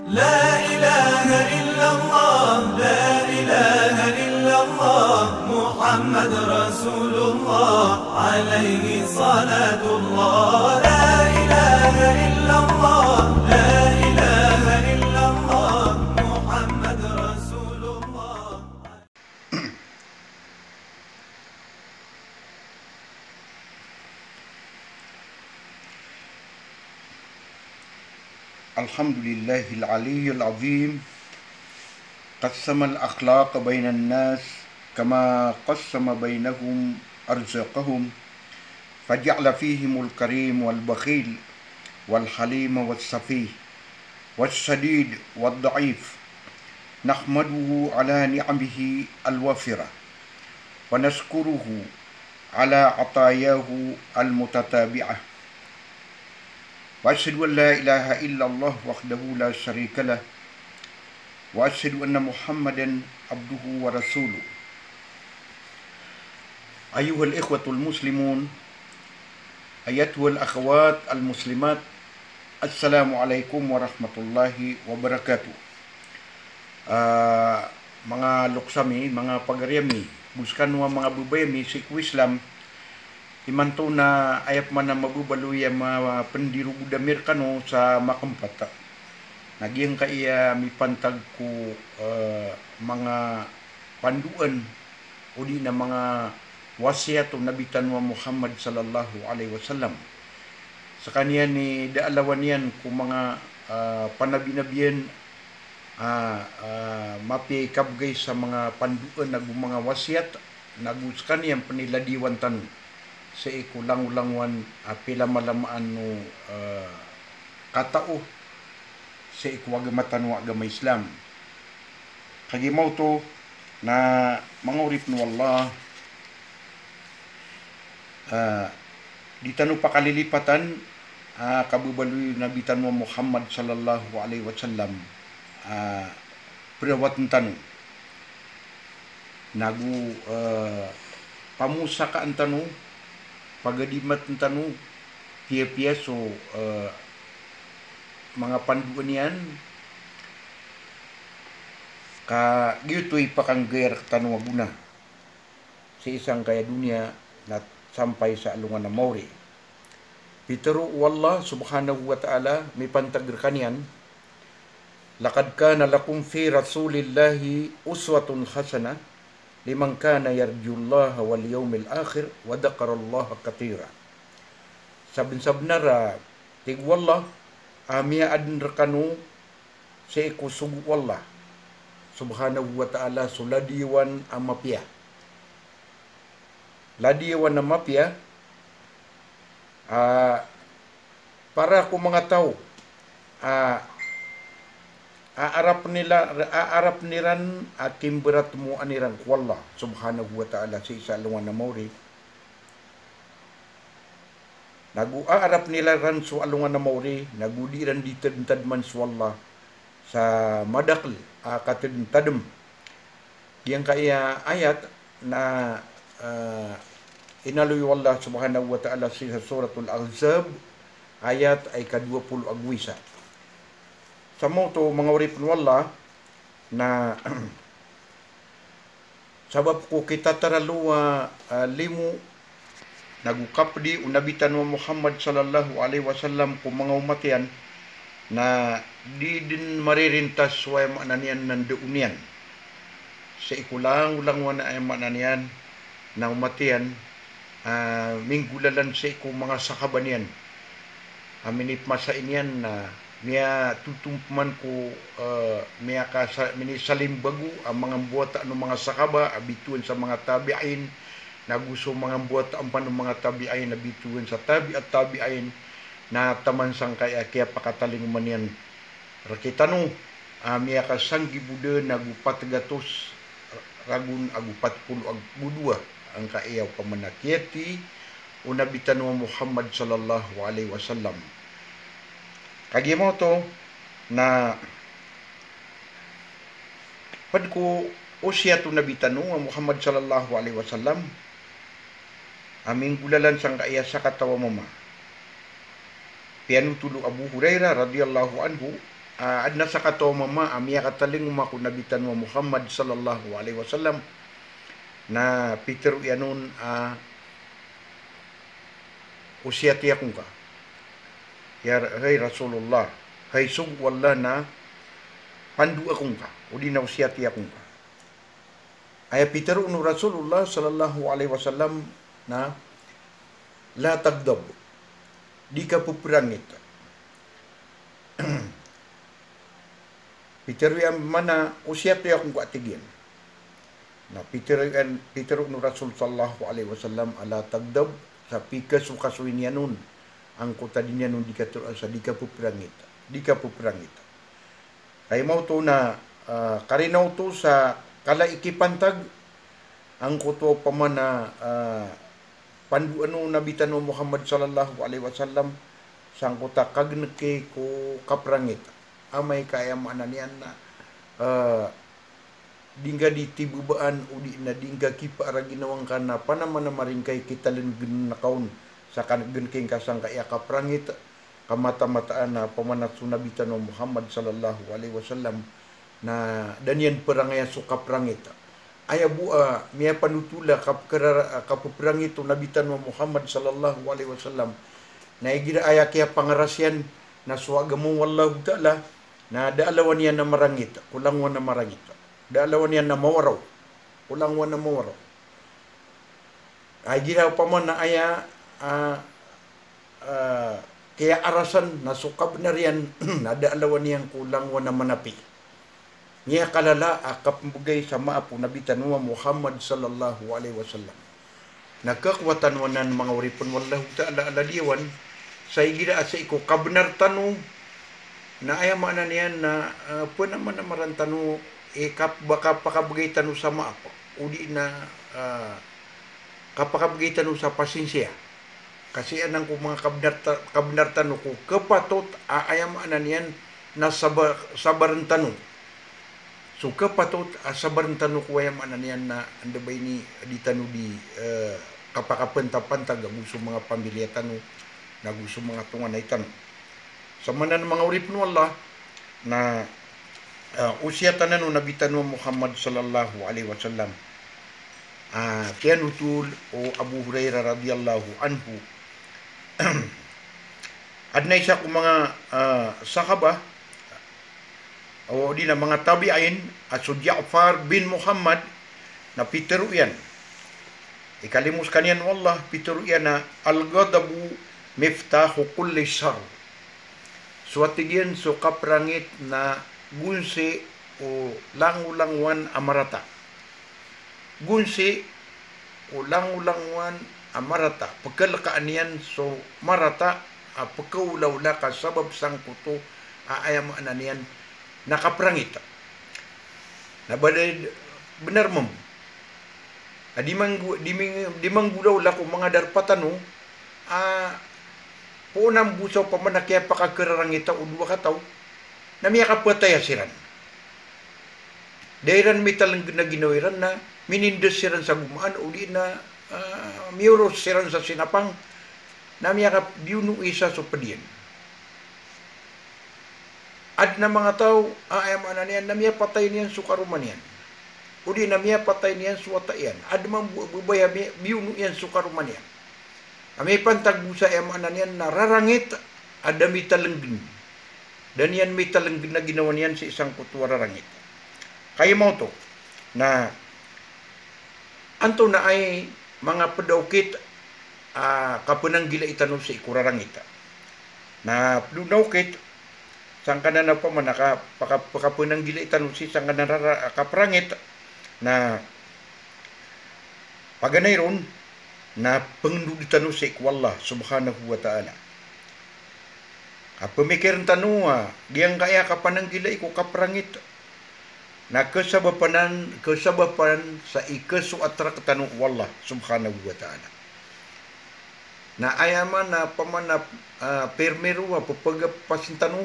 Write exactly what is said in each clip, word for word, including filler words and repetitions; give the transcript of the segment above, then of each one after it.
لا إله إلا الله، لا إله إلا الله، محمد رسول الله، عليه صلاة الله. لا إله إلا الله، لا إله إلا الله، محمد رسول الله. الحمد لله العلي العظيم، قسم الأخلاق بين الناس كما قسم بينهم أرزاقهم، فجعل فيهم الكريم والبخيل والحليم والسفيه والشديد والضعيف. نحمده على نعمه الوافرة، ونشكره على عطاياه المتتابعة. وأشهد أن لا إله إلا الله وحده لا شريك له، وأشهد أن محمدا عبده ورسوله. أيها الإخوة المسلمون، أيتها الأخوات المسلمات، السلام عليكم ورحمة الله وبركاته. Ah, manga loks ami, manga pagari ami, go sekano a manga babay ami sii ko Islam, imanto na aya pman a mababaloy a mapndirogod ami rekano sa makempat na giyangkaya mipantag ko, eh, manga pandoan odi na manga wasiyat o Nabi tano a Muhammad sallallahu alaihi wasallam. Sekaniyan i da a lawan iyan ko manga, ah, panabi-nabiyan, ah, ah, mapiya i kabgay sa manga pandoan ago manga wasiyat, nago sekaniyan pn i ladiyawan tano sii ko langolangowan a pilamalamaan o, ah, katao sii ko agama tano a agama Islam. Kagiya maoto na manga oripn o Allah, ah, di tano pakalilipatan a kababaloy o Nabi tano a Muhammad sallallahu alaihi wasallam a perawatn tano. Nago, eh, pamosakaan tano, pagadimatn tano, piyapiya so, eh, manga pandoan iyan, ka giyoto i pakanggay rektano a gona sii sangkaya doniya na sampay sa alongan a maori. Pitharo o Allah subhanahu wa ta'ala mipantag rekaniyan, "Laqad kana lakum fi rasulillahi uswatun hasanah liman kana yarjullaha wal yawmal akhir wa dhakarallaha kathira." Sabnsabnar a, tig o Allah, a miyaadn rekano sii ko sogo o Allah subhanahu wa ta'ala so ladiyawan a mapiya. Ladiyawan a mapiya, ah, para ko manga taw a, a arap nila, a arap iran a kimberatmoan iran ko Allah subhanahu wa ta'ala sii sa alongan a maori. Nago a arap iran so alongan a maori, nago di iran di tadmtadman so Allah sa madakl a katadmtadm. Giyangkaya ayat na, eh, inaloy o Allah subhanahu wa ta'ala sii sa Suratul Ahzab, ayat a ika dowa polo ago isa. Sa maoto, manga oripn o Allah, na sabap ko kitataralo a, ah, limo nago kapdi o Nabi tano a Muhammad sallallahu alaihi wasallam ko manga omat iyan, na di dn maririntas so aya maana niyan na ndao niyan sii ko langolangowan a aya maana niyan na omat iyan, ah, minggolalan sii ko manga sahaba niyan. A minipmasa iyan na miyatotomp man ko, eh, miyakasa-, minisalimbago a manga mbawataan o manga sahaba a bitowan sa manga tabi'in, nago so manga mbawataan pn o manga tabi'in a bitowan sa tabi'at tabi'in, na taman sangkaya kiyapakatalingoma niyan rekitano a miyakasanggibo dn ago pat gatos ragon ago pat polo ago dowa angkaya opama na kiyathay o Nabi tano a Muhammad sallallahu alaihi wasallam. Kagiya maoto na pd ko osiyat o Nabi tano a Muhammad sallallahu alaihi wasallam a minggolalan sangkaya sakataw a mama. Piyanothol o Abu Hurairah radhiyallahu anhu ah, adn a sakataw a mama a miyakatalingoma ko Nabi tano a Muhammad sallallahu alaihi wasallam, na pitharo iyan on a, "Osiyati akongka, ya, hay Rasulullah, hay sogo o Allah, na pandoa akongka, odi na osiyati akongka." Aya pitharo o Rasulullah sallallahu alaihi wasallam na, "La taghdab." Di ka pepherangit. Pitharo iyan, mana, "Osiyati akongka," tig iyan. Na pitharo iyan, pitharo o Rasul sallallahu alaihi wasallam a, "La taghdab," sa pikasokasoy niyan on angkoto a di niyan on di katharo sa di ka pepherangit. Di ka pepherangit. Kay maoto na, ah, karina oto sa kala i kipantag angkoto a opama na, ah, pandoan o Nabi tano Muhammad sallallahu alaihi wasallam sangkoto a kagneki ko kaprangit. Amay ka aya maana niyan na, ah, di ngka di tibebaan odi na di ngka kipaar a ginawa ngka na panamanamari ngka i kitalenggen ka on sa kagneki ngka sangkai a kaprangit, ka mataan-mataan a opama na so Nabi tano Muhammad sallallahu alaihi wasallam na da niyan perangaya so kaprangit. Aya bo a miyapanothol a kapekera-, kapeperangit o Nabi tano Muhammad sallallahu alaihi wasallam na igira aya kiyapangaras iyan na so agama o Allahu Ta'ala, na da a lawan iyan a marangit ko langowan a marangit. Da a lawan iyan a mawaraw ko langowan a mawaraw. Ay, igira opama na aya, ah, ah, kiyaarasan na so kabenar iyan na da a lawan iyan ko langowan a manapi. Miyakalala a kapembegay sa maap o Nabi tano a Muhammad sallallahu alaihi wasallam. Na khakowa tano anan, manga oripen o Allahu Ta'ala a ladiyawan, sa igira a sii ko kabenar tano, na aya maana niyan na, ah, penamanamaran tano, eh, kap-, ba kapakabegay tano sa maap, odi na, ah, kapakabegay tano sa pasinsiya. Ka sii anan ko manga kabenar ta-, kabenar tano ko khapatot a aya maana niyan na saba-, sabaren tano. So khapatot a sabaren tano ko aya maana niyan na anda ba ini di tano di, eh, kapakapantag-pantag ago so manga pamiliya tano, na ago so manga tonganay tano. Sa maana na manga oripen o Allah, na, ah, osiyat anan o Nabi tano Muhammad sallallahu alaihi wasallam. Ah, piyanothol o Abu Hurairah radhiyallahu anhu. Adn a isa ko manga, ah, sahaba, o di na manga tabi'in, a so Ja'far bin Muhammad, na pitharo iyan. Ikalimo sekaniyan o Allah, pitharo iyan a, "Al-ghadabu miftahu kulli sharr." So, a tig iyan, so kaprangit na gonsi o langolangowan a marata. Gonsi o langolangowan a marata. Pekelekaan iyan so marata a pekaolaola ka sabap sangkoto a aya maana niyan na kaprangit. Na badai benar mambo a di manggo-, di ming-, di manggolaola ko manga darpa tano, a, poon mambo sa opama na kiyapakakerarangita o dowa kataw, na miyakapataya siran. Da iran mitalenggen a ginawa iran na minindes siran sa gomaan, o di na, ah, miyoros siran sa sinapang, na miyakabiyonoi sa so ped iyan. Adn a manga taw a, aya maana niyan na miyapatay niyan so karoma niyan, o di na miyapatay niyan so wata iyan. Adn mambo a babay a mi-, biyonoi iyan so karoma niyan. A mipantag bo sa, aya maana niyan na rarangit a da mitalenggen. Da niyan mitalenggen a ginawa niyan sii sangkoto a rarangit. Kagiya maoto na antonaa i manga ped a okit a kapenanggilai tano sii ko rarangit. Na ped on a okit sangkanan a opama na ka-, paka-, pakapenanggilai tano sii sangkanan a rara-, kaprangit, na paganay ron na pengendodi tano sii ko Allah subhanahu wa ta'ala. Kapemikiren tano a giyangkaya kapananggilai ko kaprangit na kesabapan, kesabapan sa ikesoat rektano o Allah subhanahu wa ta'ala. Na aya maana, opama na, ah, permero a pepegapasin tano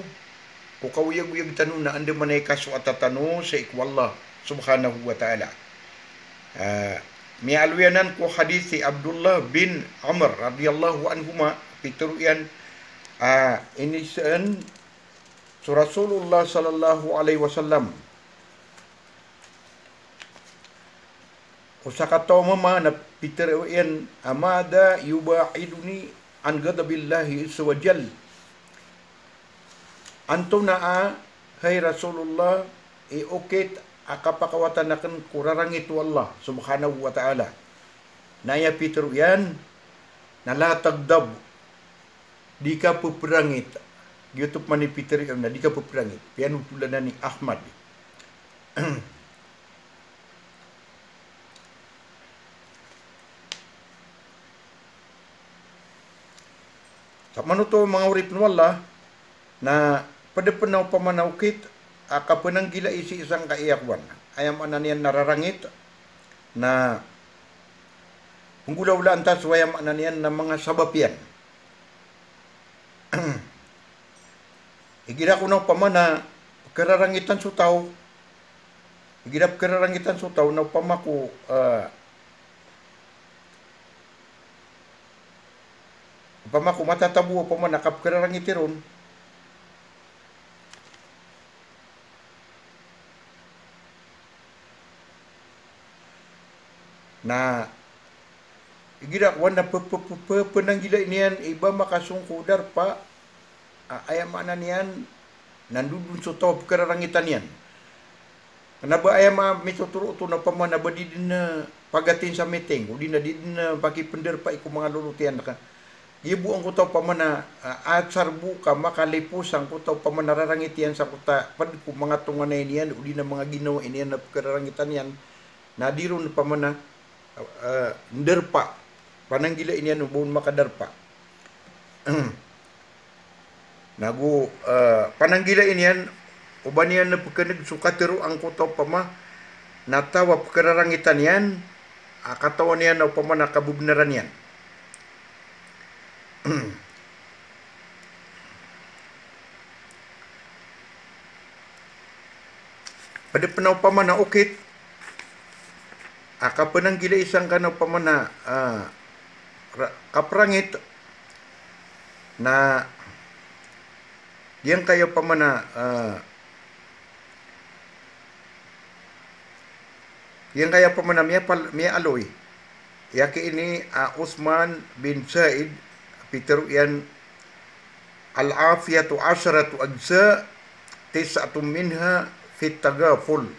ko kaoyagoyag tano na andamanaya i kasoat tano sii ko Allah subhanahu wa ta'ala. Ah, miyaaloy anan ko hadith i Abdullah bin Amr radhiyallahu anhuma, pitharo iyan, ah, inisan So Rasulullah sallallahu alaihi wasallam, o sakataw a mama na pitharo iyan a, "Madha yuba'iduni an ghadabillahi azza wa jal?" Antonaa, hay Rasulullah, i okit a kapakawatan akn ko rarangit o Allah subhanahu wa ta'ala? Na aya pitharo iyan na, "La taghdab." Di ka pepherangit. Giyoto pman i pitharo iyan na di ka pepherangit. Piyanotolan anan i Ahmad. Sa manoto, manga oripen o Allah, na ped pen a opama na okit a kapenanggilai sii sangkai a kowan, aya maana niyan na rarangit, na penggolawlaan ta so aya maana niyan na manga sabap iyan. Igira ko na opama na kerarangitan so taw, igira kerarangitan so taw na opama ko, eh, opama ko matatabo, opama na kapkerarangiti ron. Na igira kowan na pe-, pe-, pe-, pe-, penanggilai niyan i ba makasong ko darpa, a, aya maana niyan na ndodon so taw a pekerarangitan iyan. Kena ba aya ma-, mitotoro oto na opama na ba di den, eh, pagatin sa meeting, odi na di den, eh, pakipendarpai ko manga lolot iyan ka. Giya bo angkoto a opama na, ah, asar bo ka makalipos angkoto a opama na rarangit iyan sangkoto a ped ko manga tonganay niyan, odi na manga ginawai niyan a pekerarangitan iyan, na di ron opama na, eh, ndarpa. Pananggilai niyan o ba on makadarpa. Nago, eh, pananggilai niyan o ba niyan na pekeneg so katero angkoto a opama na taw a pekerarangitan iyan, a katawan iyan a opama na kabebenaran iyan. Ped pen a opama na okit a kapenanggilai sangkanan a opama na, ah, ra-, kaperangit, na giyangkaya opama na, ah, giyangkaya opama na miyapal-, miyaaloy. Aya ki ini, ah, Uthman bin Zaid, pitharo iyan, "Al-afiyatu asharatu ajza, tis'atun minha fit taghaful."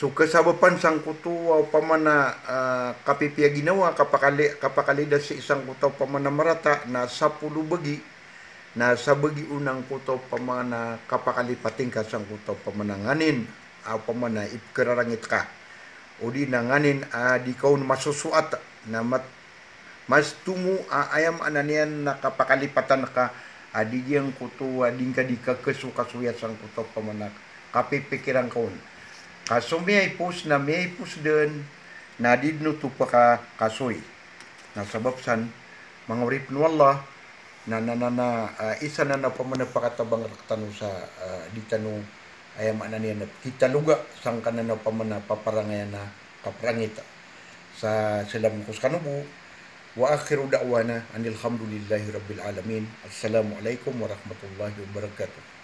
So kasabapan sangkoto a opama na, ah, kapipiya ginawa, kapakali-, kapakalidasi sangkoto a opama na marata, na sapolo bagi, na sabagi on angkoto a opama na kapakalipating ka sangkoto a opama na nganin a opama na ipekerarangit ka. Odi na nganin a di ka on masosoat, na mat-, mas tomo a aya maana niyan na kapakalipatan ka a di giyangkoto a di ngka di kakesokasoya sangkoto a opama na kapipikiran ka on. Ka so miyaipos na miyaipos den, na di den oto pakakasoy. Na sabap san, manga oripen o Allah, na, na, na, na, ah, isa na na opama na pakatabang rektano sa, ah, di tano, aya maana niyan na kitaloga sangkanan a opama na paparangayan a kaperangit. Sa selam ko sekano bo, wa akhiru da'wana anil hamdulillahi rabbil alamin. Assalamu alaikum warahmatullahi wabarakatuh.